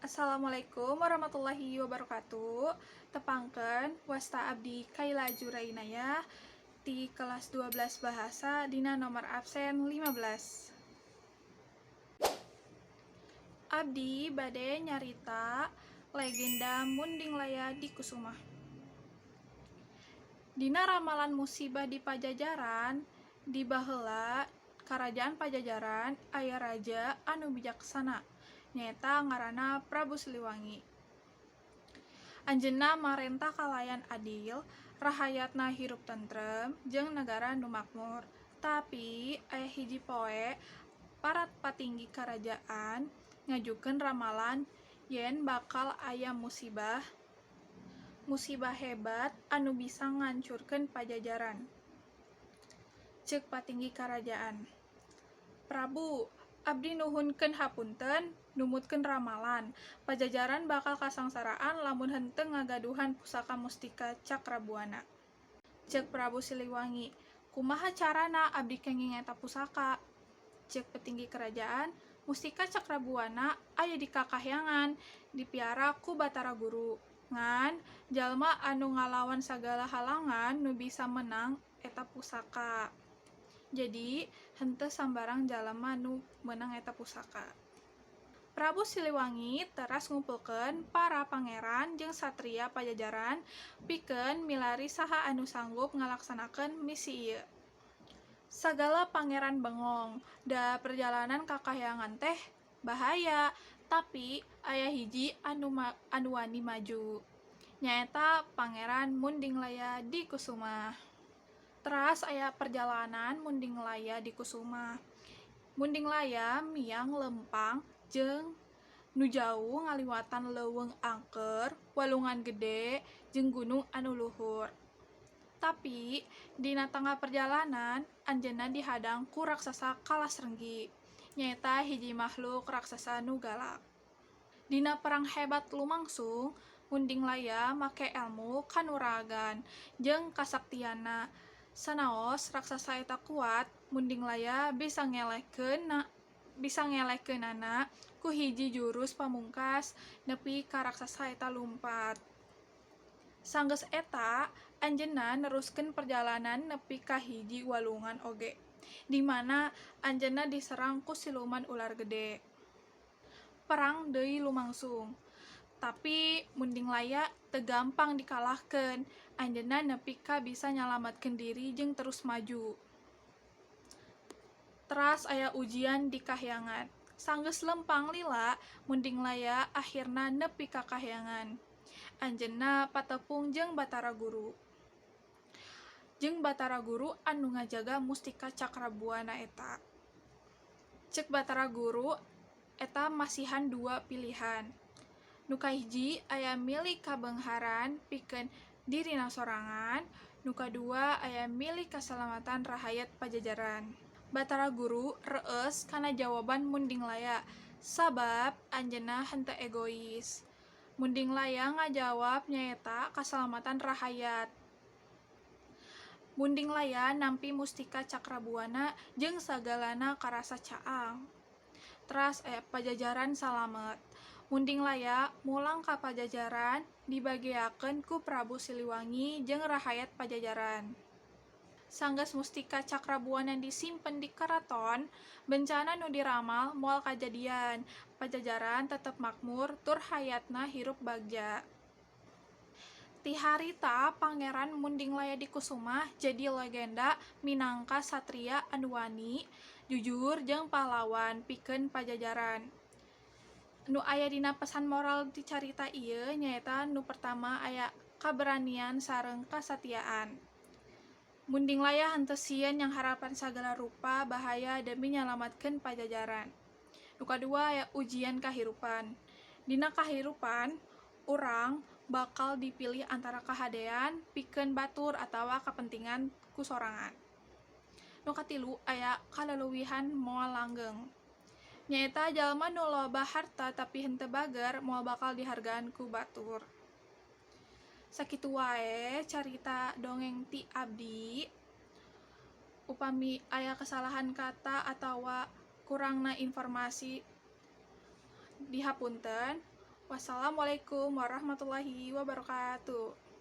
Assalamualaikum warahmatullahi wabarakatuh. Tepangkeun, wasta abdi Kaila Jurainaya di kelas 12 bahasa dina nomor absen 15. Abdi bade nyarita legenda Munding Laya Dikusumah. Dina ramalan musibah di Pajajaran, di baheula Karajaan Pajajaran aya raja anu bijaksana, nyaeta ngaranna Prabu Siliwangi. Anjeunna marentah kalayan adil, rahayatna hirup tentrem jeung nagara nu makmur. Tapi aya hiji poe para patinggi karajaan ngajukeun ramalan yen bakal aya musibah musibah hebat anu bisa ngancurkeun Pajajaran. Ceuk patinggi karajaan, "Prabu, abdi nuhunkeun hapunten numutkeun ramalan, Pajajaran bakal kasangsaraan lamun henteu ngagaduhan pusaka Mustika Cakrabuana." Ceuk Prabu Siliwangi, "Kumaha carana abdi kenging eta pusaka?" Ceuk petinggi kerajaan, "Mustika Cakrabuana aya di kakahyangan, dipiara ku Batara Guru. Ngan jalma anu ngalawan sagala halangan nu bisa meunang eta pusaka. Jadi henteu sambarang jalma nu meunang eta pusaka." Prabu Siliwangi teras ngumpulkeun para pangeran jeung satria Pajajaran pikeun milari saha anu sanggup ngalaksanakeun misi ieu. Sagala pangeran bengong, da perjalanan ka kahyangan teh bahaya, tapi aya hiji anu wani maju, nyaeta Pangeran Munding Laya Dikusumah. Teras aya perjalanan Munding Laya Dikusumah. Munding Laya miang leumpang jeung nu jauh ngaliwatan leuweung angker, walungan gede, jeung gunung anu luhur. Tapi dina tengah perjalanan anjeunna dihadang ku raksasa Kalasrenggi, nyaeta hiji makhluk raksasa nu galak. Dina perang hebat lumangsung, Munding Laya make elmu kanuragan jeung kasaktianna. Sanaos raksasa eta kuat, Munding Laya bisa ngelehkeunana ku hiji jurus pamungkas nepi ka raksasa eta lumpat. Sanggeus eta, anjeunna neruskeun perjalanan nepi ka hiji walungan oge, di mana anjeunna diserang ku siluman ular gede. Perang deui lumangsung, tapi Munding Laya teu gampang dikalahkeun. Anjeunna nepi ka bisa nyalametkeun diri jeung terus maju. Teras aya ujian di kahyangan. Sanggeus leumpang lila, Munding Laya akhirna nepi ka kahyangan. Anjeunna patepung jeung Batara Guru. Jeung Batara Guru anu ngajaga Mustika Cakrabuana eta. Ceuk Batara Guru eta masihan dua pilihan. Nu kahiji aya milih kabeungharan pikeun dirina sorangan, nu kadua aya milih kasalamatan rahayat Pajajaran. Batara Guru reueus kana jawaban Munding Laya, sabab anjeunna henteu egois. Munding Laya ngajawab nyaeta kasalamatan rahayat. Munding Laya nampi Mustika Cakrabuana jeung sagalana karasa caang. Teras aya Pajajaran salamet. Munding Laya mulang ka Pajajaran dibageakeun ku Prabu Siliwangi jeung rahayat Pajajaran. Sanggeus Mustika Cakrabuana disimpen di karaton, bencana nu diramal moal kajadian, Pajajaran tetep makmur tur hayatna hirup bagja. Ti harita Pangeran Munding Laya Dikusumah jadi legenda minangka satria anu wani, jujur jeung pahlawan pikeun Pajajaran. Nu aya dina pesan moral ti carita ieu nyaeta nu pertama aya kaberanian sareng kasatiaan. Munding Laya henteu sieun nyanghareupan sagala rupa bahaya demi nyalametkeun Pajajaran. Nu kadua aya ujian kahirupan. Dina kahirupan, urang bakal dipilih antara kahadean pikeun batur atawa kapentingan ku sorangan. Nu katilu aya kaleleuwihan moal langgeng. Nyaeta jalma nu loba harta tapi henteu bager moal bakal dihargaan ku batur. Sakitu wae carita dongeng ti abdi. Upami aya kesalahan kata atawa kurangna informasi, dihapunten. Wassalamualaikum warahmatullahi wabarakatuh.